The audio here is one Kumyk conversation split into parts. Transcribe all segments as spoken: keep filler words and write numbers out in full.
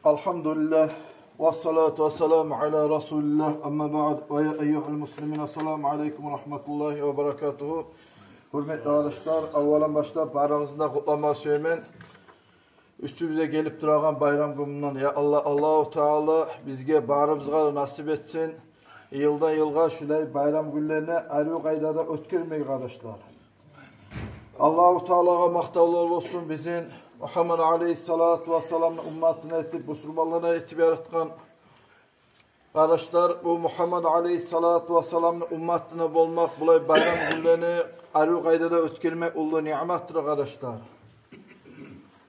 Алгьамдулиллагь, вассалату вассаламу аля расулиллагь, амма баъд, ва я айюгьал муслимин, ассаламу алейкум ва рагьматуллагьи ва баракатугьу. Гьюрметли къардашлар, аввалан башлап барыгъызны да къутлама сюемен. Уьстюбюзге гелип турагъан байрам гюнюнден, я Аллагь, Аллагьу Таала бизге барыбызгъа да насип этсин йылдан йылгъа шулай байрам гюнлени арив къайдада оьтгермеге, къардашлар. Аллагьу Таалагъа макътавлар болсун, бизин Мугьаммад алейгьиссалату вассаламны умматына этип, бусурманлардан этип яратгъан. Къардашлар, бу Мугьаммад алейгьиссалату вассаламны умматына болмакъ, булай байрам гюнлени арив къайдада оьтгермек уллу ниъматдыр, къардашлар.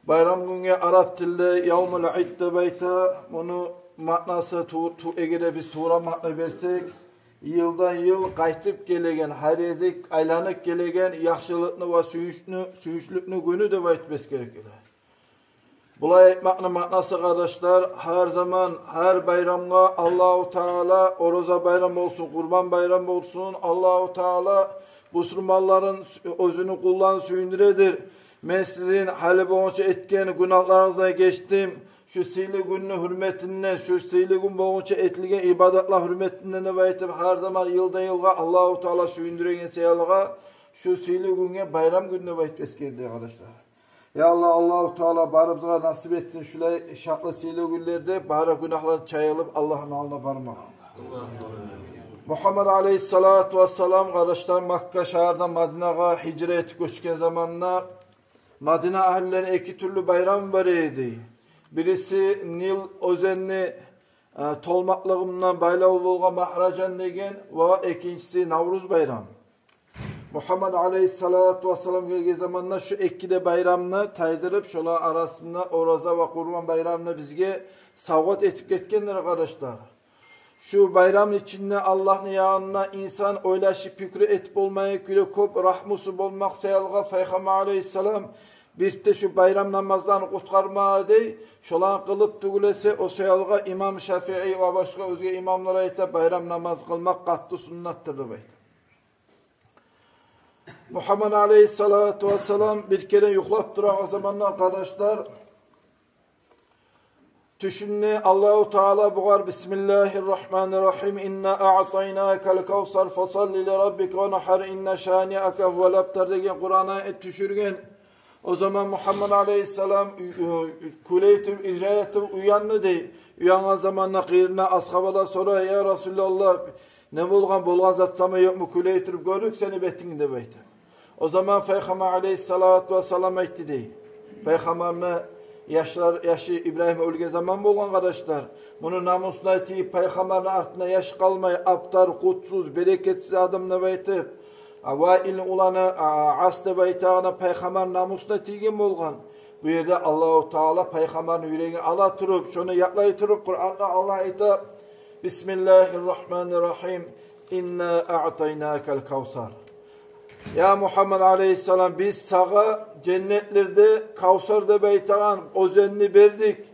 Байрам гюнге арап тилде явмул ид деп айта. Муну маънасы ту-, ту-, эгер де биз тувра маъна берсек, йылдан йыл къайтып гелеген, гьар гезик айланып гелеген яхшылыкъны ва сююнчню, сююнчлюкню гюню деп айтып эсгермеге герек. Булай айтмакъны маънасы, къардашлар, гьар заман, гьар байрамгъа Аллагьу Таала, ораза байрам болсун, къурбан байрам болсун, Аллагьу Таала бусурманларын, оьзюню къулларын сююндюредир. Мен сизин гьали болгъунча этген гюнагьларыгъыздан гечдим. Шу сыйлы гюнню гьюрметинден, шу сыйлы гюн болгъунча этилген ибадатлар гьюрметинден деп айтып, гьар заман йылдан йылгъа Аллагьу Таала сююндюреген саялы, шу сыйлы гюнге байрам гюн деп айтып эсгерди, къардашлар. Я Аллагь, Аллагьу Таала барыбызгъа насип этсин шулай шатлы сыйлы гюнлерде бары гюнагьлар чайылып Аллагьны алдына бармагъа. Мугьаммад алейгьиссалату вассалам, къардашлар, Макка шагьардан Мадинагъа гьижра этип гёчген заманда Мадина агьлюлерини эки тюрлю байрамы бар эди. Бириси Нил оьзенни, э, толмакълыгъындан байлаву болгъан магьражан деген ва экинчиси Навруз байрам. Мугьаммад алейгьиссалату вассалам гелген заманда шу эки де байрамны тайдырып, шоланы арасында ораза ва къурбан байрамны бизге савгъат этип гетгендир, къардашлар. Шу байрам ичинде Аллагьны янында инсан ойлашып, пикру этип болмайгъан кюйде кёп рагьмусу болмакъ саялы Пайхаммар алейгьиссалам бирт де шу байрам намазланы къутгъармагъа дей, шоланы къылып тюгюл эсе, о саялы имам Шафии ва башгъа оьзге имамлар айта, байрам намаз къылмакъ къатты суннатдыр деп айта. Мугьаммад алейгьиссалату вассалам бир керен юхлап турагъан заманда, къардашлар, тюшюнде Аллагьу Таала бугъар: «Бисмиллагьир рагьманир рагьим. Инна аътайнакал кавсар, фасалли ли раббика ванхар, инна шаниака гьувал абтар» деген Къуран аят тюшюрген. О заман Мугьаммад алейгьиссалам уь-, уь-, кюлей туруп, иржая туруп уянды дей. Уянгъан заманда къырыйында асгьабалар сорай: «Я Расулаллагь, не болгъан, болгъан зат сама ёкъму, кюлей туруп гёрдюк сени бетинг?» — деп айта. О заман Пайхаммар алейгьиссалату вассалам айтды дей. Пайхаммарны яшлар, яшы Ибрагьим оьлген заман болгъан, къардашлар. Муну намусуна тийип, Пайхаммарны артында яш къалмай, абтар, къутсуз, берекетсиз адам деп айтып, а, Ваил уланы, а, Ас деп айтагъаны Пайхаммарны намусуна тийген болгъан. Бу ерде Аллагьу Таала Пайхаммарны юрегин ала туруп, шону якълай туруп, Къуранда Аллагь айта: «Бисмиллагьир рагьманир рагьим. Инна аътайнакал кавсар». Я Мугьаммад алейгьиссалам, биз сагъа женнетлерде Кавсар деп айтагъан оьзенни бердик.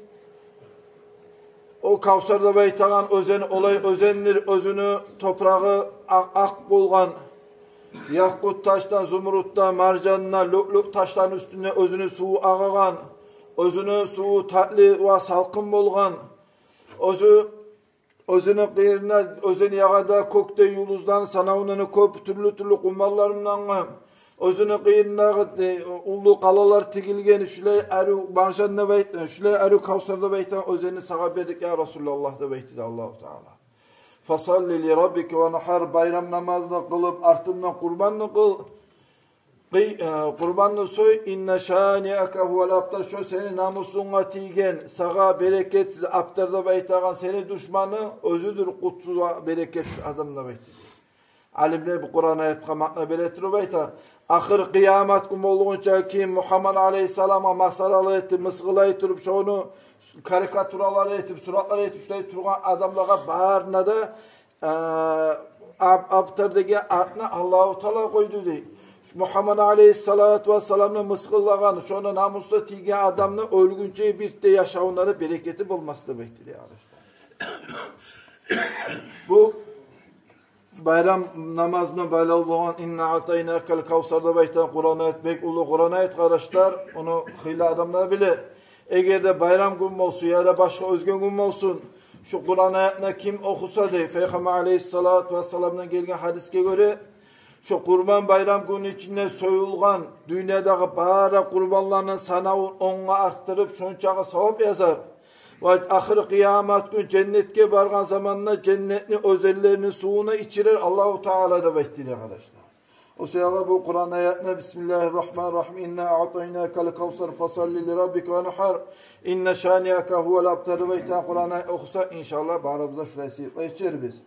О Кавсар деп айтагъан оьзен олай оьзендир, оьзюню топурагъы акъ, акъ болгъан, якъут ташдан, зумрутдан, маржандан, люълюъ ташланы уьстюнде оьзюню суву агъагъан, оьзюню суву татли ва салкъын болгъан, оьзю, оьзюню къырыйында, оьзен ягъада кёкде юлдузланы санавундан кёп, тюрлю-тюрлю къуммалларындан, оьзюню къырыйындагъы, э, уллу къалалар тигилген, шулай арив маржан деп айт-, шулай арив Кавсар деп айтагъан оьзенни сагъа бердик, я Расулаллагь, деп айтды Аллагьу Таала. «Фасалли ли раббика ванхар», байрам намазны къылып, артындан къурбанны къыл. Къый-, э, къурбанны сой, «инна шаниака гьувал абтар», шо сени намусунга тийген, сагъа берекетсиз, абтар деп айтагъан сени душманынг оьзюдюр, къутсуз, берекетсиз адам деп айтды. Алимлер бу Къуран аятгъа маъна бере туруп айта: ахыр къыямат гюн болгъунча ким Мугьаммад алейгьиссаламгъа масхаралар этип, мысгъыллай туруп, шону карикатуралар этип, суратлар этип, шулай тургъан адамлагъа барына да, э, аб-, абтар деген атны Аллагьу Таала къойду дей. Мугьаммад алейгьиссалату вассаламны мысгъыллагъан, шону намусуна тийген адамны оьлгюнче бирт де яшавунда да берекети болмас деп айтды дей, къардашлар. Бу байрам намазына байлавлу болгъан «Инна аътайнакал кавсар» деп айтагъан Къуран аят, бек уллу Къуран аят, къардашлар. Ону хыйлы адамлар биле. Эгер де байрам гюн болсун яда башгъа оьзге гюн болсун, шу Къуран аятны ким охуса, дей, Пайхаммар алейгьиссалату вассаламдан гелген гьадисге гёре, шу Къурбан байрам гюнню ичинде союлгъан дюньядагъы бары къурбанланы санавун онгъа артдырып, шончакъы савап язар. Ва ахыр къыямат гюн женнетге баргъан заманда женнетни оьзенлерини сувуну ичирер Аллагьу Таала деп айтды, дей, къардашлар. О саялы бу Къуран аятны: «Бисмиллагьир рагьманир рагьим. Инна аътайнакал кавсар, фасалли ли раббика ванхар. Инна шаниака гьувал абтар», — деп айтагъан Къуран аятны охуса, иншааллагь, барыбыз да шулай сыйлыкъ ичербиз.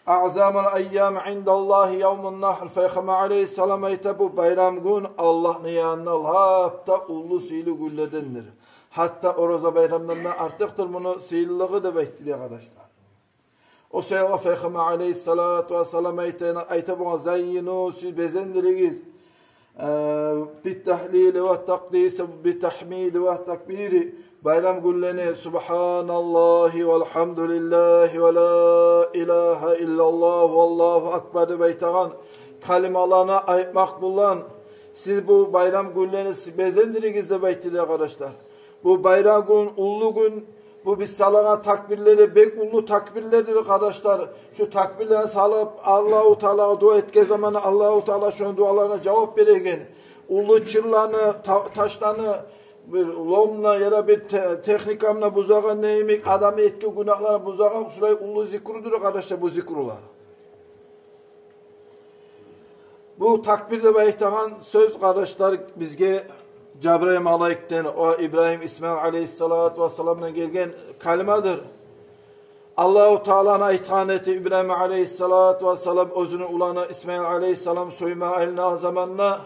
«Аъзамул айям индаллагьи явмун нахр». Пайхаммар алейгьиссалам айта, бу байрам гюн Аллагьны янында лап да уллу сыйлы гюнлердендир. Гьатта Ораза байрамдан да артыкъдыр муну сыйлылыгъы деп айтды, дей, къардашлар. О саялы Пайхаммар алейгьиссалату вассалам айта, айта болгъан: «Заййину, сиз безендиригиз, э, бит-тагьлили ва такъдиси, бит-тагьмиди ва такбири». Байрам гюнлени субгьаналлагьи валгьамдулиллагьи ва ла илагьа иллаллагьу валлагьу акбар деп айтагъан калималаны айтмакъ булан сиз бу байрам гюнлени сиз безендиригиз деп айтды, дей, къардашлар. Бу байрам гюн, уллу гюн, бу биз салагъан такбирлери бек уллу такбирлердир, къардашлар. Шу такбирлени салып, Аллагьу Таалагъа дуа этген заманда Аллагьу Таала шону дуаларына жавап береген. Уллу чырланы, та-, ташланы, бир ломна яда бир те-, техникамна бузагъан йимик, адамны этген гюнагьларын бузагъан, шулай уллу зикрудур, къардашлар, бу зикрулар. Бу такбир деп айтагъан сёз, къардашлар, бизге Жабрайыл малайикден, о Ибрагьим, Исмаил алейгьиссалату вассаламдан гелген калимадыр. Аллагьу Тааланы айтгъан эди, Ибрагьим алейгьиссалату вассалам оьзюню уланы Исмаил алейгьиссалам соймагъа айланагъан заманда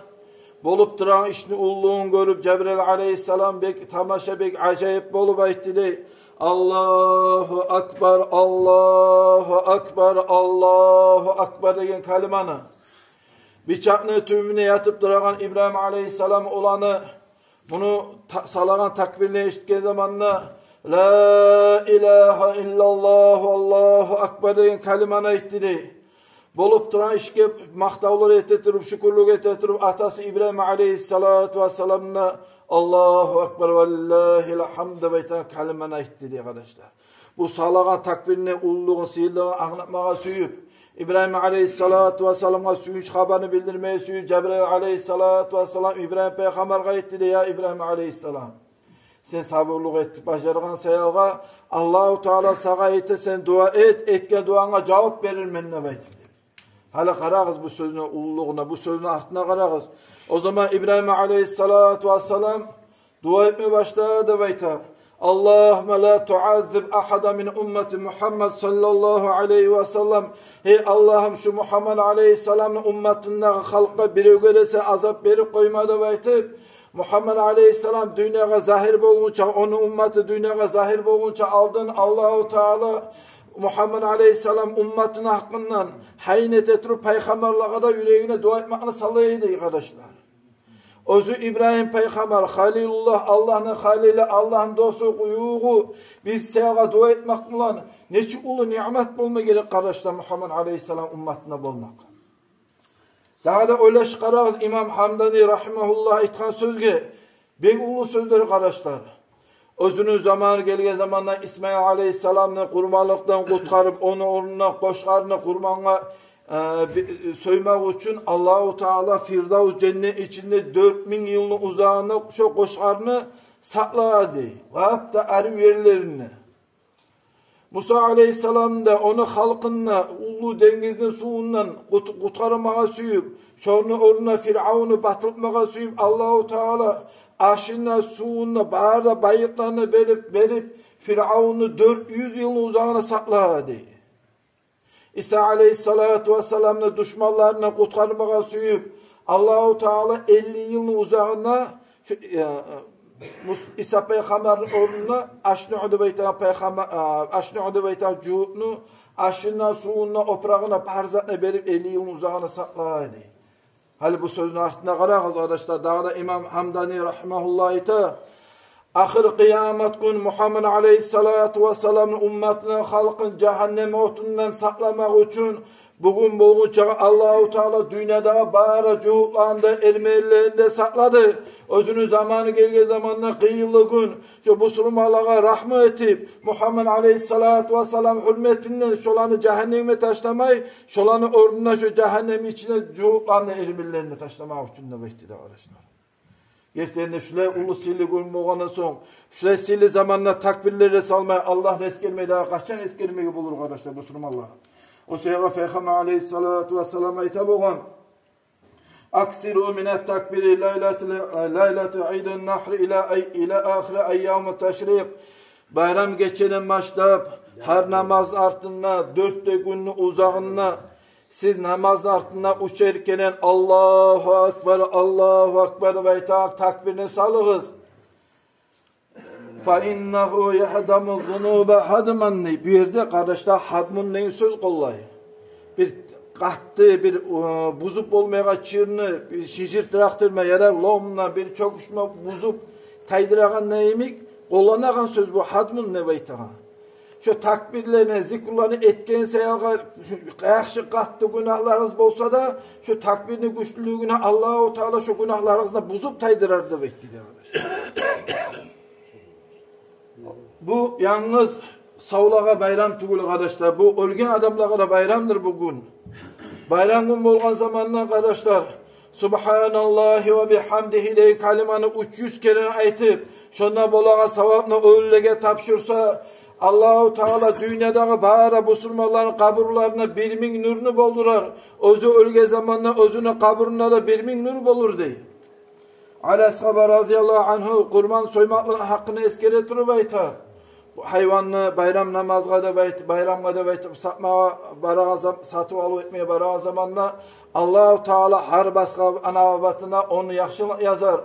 болуп турагъан ишни уллулугъун гёрюп, Жабрайыл алейгьиссалам бек тамаша, бек ажайып болуп айтды, дей: «Аллагьу акбар, Аллагьу акбар, Аллагьу акбар», — деген калиманы. Бичакъны тюбюнде ятып турагъан Ибрагьим алейгьиссалам уланы муну та-, салагъан такбирни эшитген заманда: «Ла илагьа иллаллагьу, Аллагьу акбар», — деген калиманы айтды, дей. Болуп турагъан ишге макътавлар эте туруп, шюкюрлюк эте туруп, атасы Ибрагьим алейгьиссалату вассалам да: «Аллагьу акбар, валиллагьил гьамд», — деп айтагъан калиманы айтды, дей, къардашлар. Бу салагъан такбирни уллулугъун, сыйлылыгъын англатмагъа сююп, Ибрагьим алейгьиссалату вассаламгъа сююнч хабарны билдирмеге сююп, Жабрайыл алейгьиссалату вассалам Ибрагьим пайхаммаргъа айтды, дей: «Я Ибрагьим алейгьиссалам, сен сабурлукъ этип бажаргъан саялгъа, Аллагьу Таала сагъа айта, сен дуа эт, этген дуанга жавап берирмен», — деп айтды. Гьали къарагъыз бу сёзню уллулугъуна, бу сёзню артына къарагъыз. О заман Ибрагьим алейгьиссалату вассалам дуа этме башлады деп айта: «Аллагьумма ла туаззиб агьадан мин уммати Мугьаммад саллаллагьу алайгьи ва саллам». Гьей Аллагьым, шу Мугьаммад алейгьиссаламны умматындагъы халкъгъа биревге де сен азап берип къойма деп айтып, Мугьаммад алейгьиссалам дюньягъа загьир болгъунча, ону умматы дюньягъа загьир болгъунча алдын Аллагьу Таала Мугьаммад алейгьиссалам умматыны гьакъындан гьайын эте туруп, пайхаммарлагъа да юрегине дуа этмекни сала эди, къардашлар. Оьзю Ибрагьим пайхаммар, Халилуллагь, Аллагьны халили, Аллагьны досу, къуюгъу, биз сагъа дуа этмек булан нечик уллу ниъмат болма герек, къардашлар, Мугьаммад алейгьиссалам умматына болмакъ. Дагъы да ойлашып къарагъыз, имам Гьамдани рагьимагьуллагь айтгъан сёзге, бек уллу сёздер, къардашлар. Оьзюню заманы гелген заманда Исмаил алейгьиссаламны къурбанлыкъдан къутгъарып, ону орнуна къошгъарны къурбангъа, э, би-, соймакъ учун Аллагьу Таала Фирдавс женнет ичинде дёрт минг йылны узагъына шо къошгъарны сакълады. Лап да арив ерлеринде. Муса алейгьиссалам да ону халкъын да уллу денгизни сувундан къут-, къутгъармагъа сююп, шону орнуна Фиръавнну батылтмагъа сююп, Аллагьу Таала ашын да, сувун да, бары да байлыкъланы берип, берип, Фиръавнну дёрт юз йылны узагъына сакълады. Иса алейгьиссалату вассаламны душманларындан къутгъармагъа сююп, Аллагьу Таала элли йылны узагъына шу, э, э, Мус-, Иса пайхаммарны орнуна Ашнуъ деп айтагъан пайхаммар, э, Ашнуъ деп айтагъан жугьутну ашын да, сувун да, опурагъын да, бар затын да берип, элли йылны узагъына сакълады. Гьали бу сёзню артына къарагъыз, къардашлар, дагъы да имам Гьамдани рагьимагьуллагь айта: ахыр къыямат гюн Мугьаммад алейгьиссалату вассаламны умматыны халкъын жагьаннем отундан сакъламакъ учун Бугюн болгъунча Аллагьу Таала дюньядагъы бары жугьутланы да, эрмелилени де сакълады. Оьзюню заманы гелген заманда къыйынлы гюн, шо бусурманлагъа рагьму этип, Мугьаммад алейгьиссалату вассалам гьюрметинден шоланы жагьаннемге ташламай, шоланы орнуна шо жагьаннемни ичине жугьутланы да, эрмелилени де ташламакъ учун деп айтды да, къардашлар. Гертиден де, шулай уллу сыйлы гюн болгъандан сонг, шулай сыйлы заманда такбирлер де салмай, Аллагьны эсгермей, дагъы къачан эсгермеге болур, къардашлар, бусурманлар? О саялы Пайхаммар алейгьиссалату вассалам айта болгъан: «Аксиру минат такбири лайлату, лайлату идин нагьри ила ай-, ила ахири айями ташрикъ». Байрам гечеден башлап, гьар намазны артында, дёрт де гюнню узагъында сиз намазны артында учур керен «Аллагьу акбар, Аллагьу акбар» деп айтагъан такбирни салыгъыз. «Фа иннагьу ягьдаму зунуба гьадман», – дей. Бу ерде, къардашлар, гьадмун деген сёз къоллай. Бир къатты, бир, э, бузуп болмайгъан чырны, бир шижиртиракъдырма, яда ломна, бир чёкюшме бузуп тайдырагъан йимик къолланагъан сёз бу гьадмун деп айтагъан. Шо такбирлени, зикруланы этген саялы, яхшы къатты гюнагьларыгъыз болса да, шо такбирни гючлюлюгюне Аллагьу Таала шо гюнагьларыгъызны бузуп тайдырар деп айтды дей, къардашлар. Бу янгыз савлагъа байрам тюгюл, къардашлар. Бу оьлген адамлагъа да байрамдыр бугюн. Байрам гюн болгъан заманда, къардашлар, «Субгьаналлагьи ва бигьамдигьи» деген калиманы уьч юз керен айтып, шонда болагъан савапны оьлюлеге тапшурса, Аллагьу Таала дюньядагъы бары бусурманланы къабурларына бир минг нюрню болдурар. Оьзю оьлген заманда оьзюню къабурунда да бир минг нюр болур дей. Али асгьаба разияллагьу ангьу къурман соймакълыкъны гьакъында эсгере туруп айта. Бу гьайванны байрам намазгъа деп айт-, байрамгъа деп айтып сатмагъа барагъан зам-, сатыв-алыв этмеге барагъан заманда Аллагьу Таала гьар басгъан абатына он яхшылыкъ язар.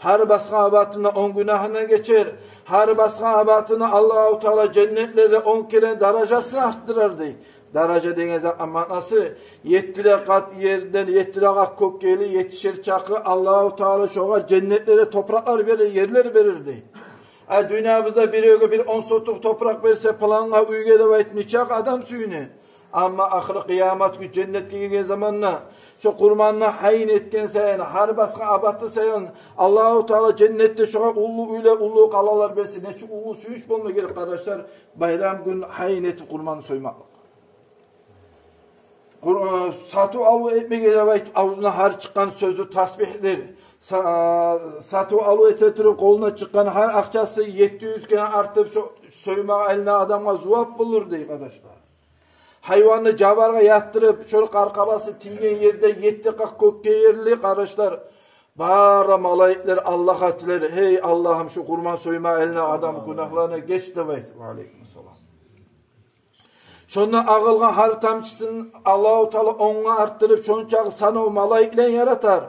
Гьар басгъан абатына он гюнагьындан гечер. Гьар басгъан абатына Аллагьу Таала женнетлерде он керен даражасын артдырар дей. Даража деген затны маънасы, етти де къат ерден, етти де къат кёкге ерли етишер чакъы Аллагьу Таала шогъар женнетлерде топуракълар берер, ерлер берер дей. А дюньябызда биревге бир он сотух топуракъ берсе, пылангъа уьйге деп айтып, нечакъы адам сююне. Амма ахыр къыямат гюн женнетге гирген заманда, шо къурманны гьайын этген сайын, гьар басгъан абаты сайын Аллагьу Таала женнетде шогъар уллу уьйлер, уллу къалалар берсе, нечик уллу сююнч болма герек, къардашлар, байрам гюн гьайын этип къурманны соймакълыкъ. Къур-, э, сатыв-алыв этмеге деп айтып, авзуна гьар чыкъгъан сёзю тасбигьдир. Са-, сатыв-алыв эте туруп, къолуна чыкъгъан гьар акъчасы етти юз керен артып, шо соймагъа айланагъан адамгъа зувап болур дей, къардашлар. Гьайванны жабаргъа ятдырып, шону къаркъарасы тийген ерде етти къат кёкге ерли, къардашлар, бары малайиклер Аллагьгъа тилер: «Гьей Аллагьым, шу къурман соймагъа айланагъан адамны гюнагьларына геч», – деп айтып. Ва алейкум салам. Шондан агъылгъан гьар тамчысын Аллагьу Таала онгъа артдырып, шончакъы санав малайиклени яратар.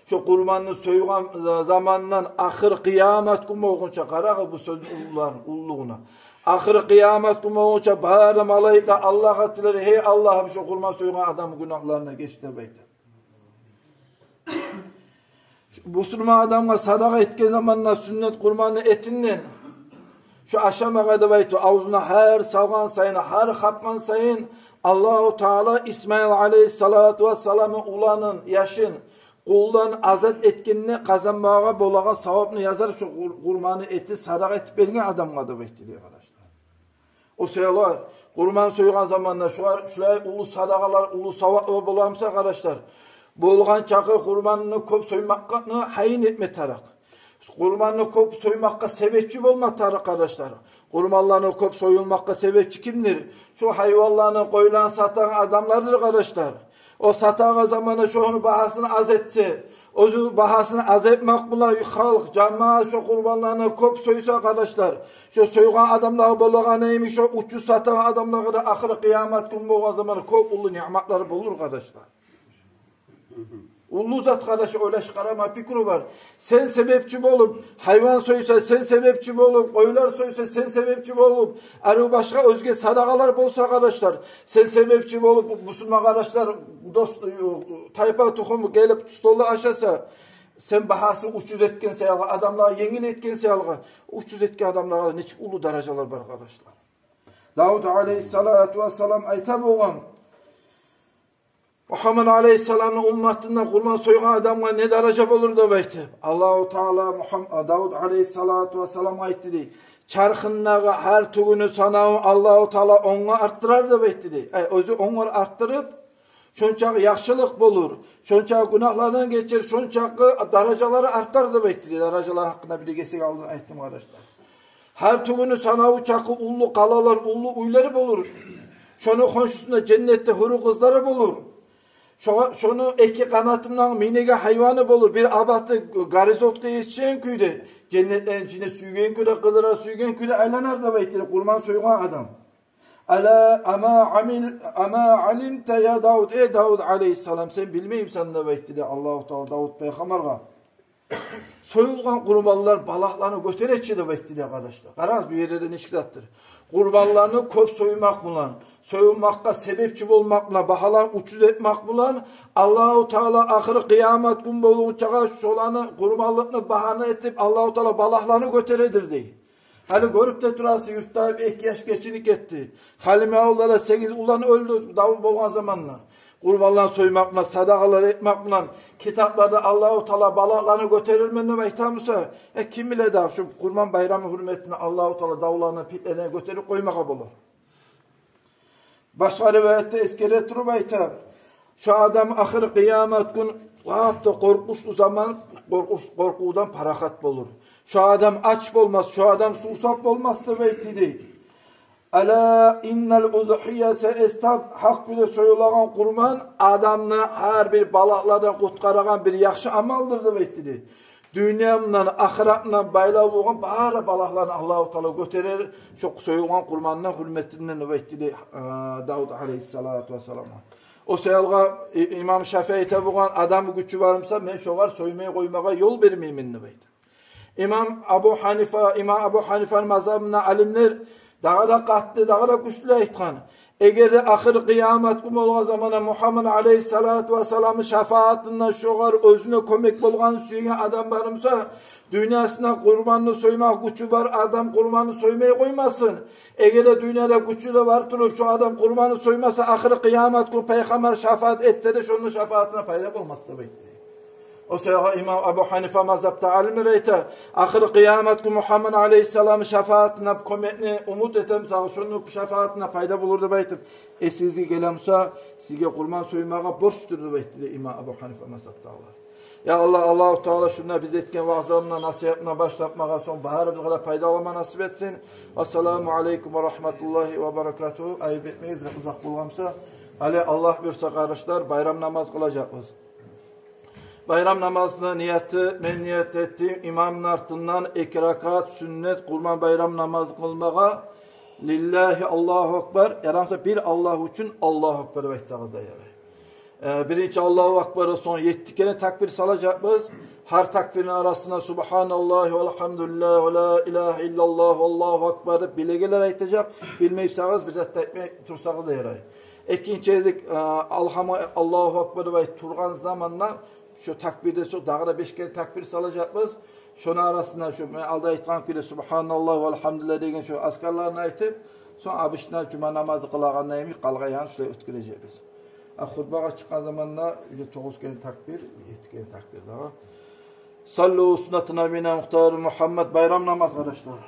Шо къурманны сойгъан за-, замандан ахыр къыямат гюн болгъунча, къарагъыз бу сёзню уллулар-, уллулугъуна. Ахыр къыямат гюн болгъунча бары малайиклер Аллагьгъа тилер: «Гьей Аллагьым, шо къурман сойгъан адамны гюнагьларына геч», – деп айта. Бусурман адамгъа садагъа этген заманда сюннет къурманны этинден, шо ашамагъа деп айтып, авзуна гьар салгъан сайын, гьар хапгъан сайын Аллагьу Таала Исмаил алейгьиссалату вассаламны уланын, яшын, къулдан азат этгенде къазанмагъа болагъан савапны язар, шо къур-, къурманны этин садагъа этип берген адамгъа деп айтды дей, къардашлар. О саялы къурман сойгъан заманда шулар, шулай уллу садагъалар, уллу саваплар боламса, къардашлар, болгъан чакъы къурманны кёп соймакъны гьайын этме тарыкъ. Къурманны кёп соймакъгъа себепчи болма тарыкъ, къардашлар. Къурманланы кёп союлмакъгъа себепчи кимдир? Шо гьайванланы, къойланы сатагъан адамлардыр, къардашлар. О сатагъан заманда шону багьасын аз этсе, оьзю багьасын аз этмакъ булан халкъ, жамаат шо къурбанланы кёп сойса, къардашлар, шо сойгъан адамлагъа болагъан йимик, шо учуз сатагъан адамлагъа да ахыр къыямат гюн болгъан заманда кёп уллу ниъматлар болур, къардашлар. Уллу зат, къардаш, ойлашып къарама, пикру бар. Сен себепчи болуп, гьайван сойса, сен себепчи болуп, къойлар сойса, сен себепчи болуп, арив башгъа оьзге садагъалар болса, къардашлар, сен себепчи болуп, бусурман къардашлар, дос, тайпа, тухум гелип столда ашаса, сен багьасын учуз этген саялы, адамлагъа енгил этген саялы, учуз этген адамлагъа нечик уллу даражалар бар, къардашлар. Давуд алейгьиссалату вассалам айта болгъан: Мухаммад алейгьиссаламны умматында къурбан сойгъан адамгъа не даража болур деп айтып, Аллагьу Таала Мухам-, Давуд алейгьиссалату вассаламгъа айтды дей: «Чархындагъы гьар тюгюню санавун Аллагьу Таала онгъа артдырар», — деп айтды дей. Ай, оьзю онгъар артдырып, шончакъы яхшылыкъ болур, шончакъы гюнагьлардан гечер, шончакъы даражалары артар деп айтды дей. Даражалар гьакъында бир гесек алдын айтдым, къардашлар. Гьар тюгюню санаву чакъы уллу къалалар, уллу уьйлери болур. Шону хоншусунда женнетде гьюрю къызлары болур. Шогъа, шону эки къанатындан минеген гьайваны болур. Бир абаты горизонтгъа етишген кюйде, женнетлени ичинде сюйген кюйде къыдырар, сюйген кюйде айланар деп айтды дей къурбан сойгъан адам. «Ала ама амил-, ама алимта я Давуд, эй Давуд алейгьиссалам, сен билмеймисен?» — деп айтды дей Аллагьу Таала Давуд пайхаммаргъа. Союлгъан къурбанлар балагьланы гётере чи деп айтды дей, къардашлар. Къарагъыз, бу ерде де нечик затдыр. Къурбанланы кёп соймакъ булан, союлмакъгъа себепчи болмакъ булан, багьаланы учуз этмек булан Аллагьу Таала ахыры къыямат гюн болгъунчагъа шоланы, къурбанлыкъны багьана этип, Аллагьу Таала балагьланы гётередир дей. Гьали гёрюп де турасыз, юртда эки яш гечинип гетди. Халимбекавулда да сегиз улан оьлдю, давул болгъан заманда. Къурбанланы соймакъ булан, садагъалар этмек булан, китапларда Аллагьу Таала балагьланы гётерермен деп айта буса, э, ким биле дагъы, шу Къурбан байрамны гьюрметине Аллагьу Таала давланы, питнелени гётерип къоймагъа болар. Башгъа риваятда эсгере туруп айта: «Шо адам ахыр къыямат гюн лап да къоркъунчлу заман, къоркъунч-, къоркъувдан парахат болур. Шо адам ач болмас, шо адам сувсап болмас», — деп айтды дей. «Ала иннал узгьията», сен эс тап, гьакъ кюйде союлагъан къурбан адамны гьар бир балагьлардан къутгъарагъан бир яхшы амалдыр деп айтды дей. Дюнья булан, ахырат булан байлаву болгъан бары балагьланы Аллагьу Таала гётерер шо союлгъан къурбанны гьюрметинден деп айтды дей, э, Давуд алейгьиссалату вассаламгъа. О саялгъа, э, имам Шафии айта болгъан: «Адамны гючю бар буса, мен шогъар соймай къоймагъа ёл бермеймен», — деп айта. Имам Абу Гьанифа, имам Абу Гьанифаны мазгьабында алимлер дагъы да къатты, дагъы да гючлю айтгъан: эгер де ахыр къыямат гюн болгъан заманда Мухаммад алейгьиссалату вассаламны шафаатында шогъар оьзюне кёмек болгъанны сюеген адам бар буса, дюньясында къурбанны соймакъ гючю бар адам къурбанны соймай къоймасын. Эгер де дюньяда гючю де бар туруп, шо адам къурбанны соймаса, ахыр къыямат гюн пайхаммар шафаат этсе де, шону шафаатына пайда болмас деп айтды. О саялгъа имам Абу Гьанифа мазгьабда алимлер айта: ахыр къыямат гюн Мухаммад алейгьиссаламны шафаатына кёмекни умут этемисиз, шону шафаатына пайда болур деп айтып, эсигизге геле буса, сизге къурбан соймагъа борчдур деп айтды дей имам Абу Гьанифа мазгьабдагъылар. Я Аллагь, Аллагьу Таала шунда биз этген ваъзамдан, насигьатдан башлап магъа сонг барыбызгъа да пайда алма насип этсин. Ассаламу алейкум ва рагьматуллагьи ва баракатугьу. Айып этмегиз, бираз узакъ болгъан буса. Гьали Аллагь буюрса, къардашлар, байрам намаз къылажакъбыз. Байрам намазны нияты, мен ният этдим имамны артындан эки ракаат сюннет Къурбан байрам намазы къылмагъа, лиллагьи, Аллагьу акбар, ярамаса бир Аллагь учун Аллагьу акбар деп айтсагъыз да ярай. Э, биринчи Аллагьу акбардан сонг етти керен такбир салажакъбыз. Гьар такбирни арасында субгьаналлагьи валгьамдулиллагьи ва ла илагьа иллаллагьу валлагьу акбар деп билегенлер айтажакъ. Билмей бусагъыз, бир зат да айтмай турсагъыз да ярай. Экинчи гезик, э, алгьам-, Аллагьу акбар деп айтып тургъан заманда, шо такбирден сонг дагъы да беш керен такбир салажакъбыз. Шону арасында шо мен алда айтгъан кюйде субгьаналлагь валгьамдулиллагь деген шо азкарланы айтып, сонг обычно жума намазы къылагъанда йимик къалгъан ягъын шулай оьтгережекбиз. А хутбагъа чыкъгъан заманда уже тогъуз керен такбир, етти керен такбир дагъы. Саллу суннату набийина мухтар Мухаммад, байрам намаз, къардашлар.